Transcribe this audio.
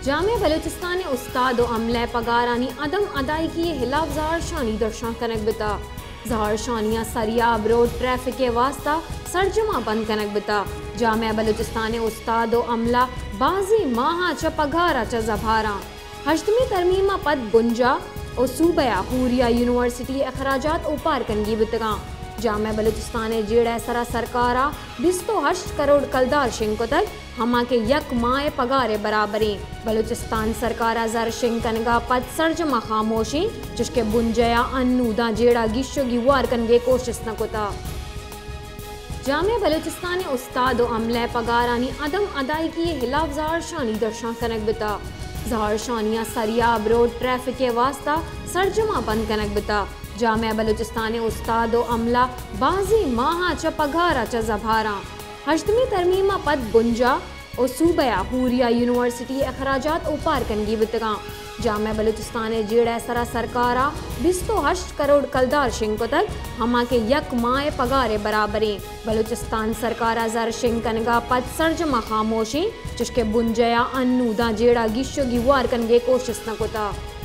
جامعہ بلوچستان ءِ استاد ءُ عملہ ءِ پگارانی عدم ادائیگی ءِ ہلاپ زہرشانی درشان کنگ بوتگ۔ زہرشانی ءَ سریاب روڈ ٹریفک ءِ واستہ سرجم ءَ بند کنگ بوتگ۔ جامعہ بلوچستان ءِ استاد ءُ عملہ بازیں ماہاں چہ پگار ءَ چہ زبہر اَنت۔ ہژدمی ترمیم ءَ پد بنجاہ ءُ صوبہ ءَ حوریہ یونیورسٹی ءِ اخراجات اوپار کنگی بوتگ اَنت۔ جامعہ بلوچستان ءِ جیڑہ ءِ سرا سرکار ءَ بیست ءُ ہشت کروڑ کلدار شنگ کتگ، ہما کہ یک ماہ ءِ پگار ءِ برابر اِنت۔ بلوچستان سرکار ءَ زر شنگ کنگ ءَ پد سرجم ءَ خاموش اِنت، چوشکہ بنجاہ ءَ انوں داں جیڑہ ءِ گیش ءُ گیوار کنگ ءِ کوشست نہ کتگ۔ جامعہ بلوچستان ءِ استاد ءُ عملہ ءِ پگارانی عدم ادائیگی ءِ ہلاپ زہرشانی درشان کنگ بوتگ۔ زہرشانی ءَ سریاب روڈ ٹریفک ءِ واستہ سرجم ءَ بند کنگ بوتگ۔ جامعہ بلوچستان ءِ استاد ءُ عملہ بازیں ماہاں چہ پگار ءَ چہ زبہر اَنت۔ ہژدمی ترمیم ءَ پد بنجاہ ءُ صوبہ ءَ حوریہ یونیورسٹی ءِ اخراجات اوپار کنگی بوتگ اَنت۔ جامعہ بلوچستان ءِ جیڑہ ءِ سرا سرکار ءَ بیست ءُ ہشت کروڑ کلدار شنگ کتگ، ہما کہ یک ماہ ءِ پگار ءِ برابر اِنت۔ بلوچستان سرکار ءَ زر شنگ کنگ ءَ پد سرجم ءَ خاموش اِنت، چوشکہ بنجاہ ءَ انوں داں جیڑہ ءِ گیش ءُ گیوار کنگ ءِ کوشست نہ کتگ۔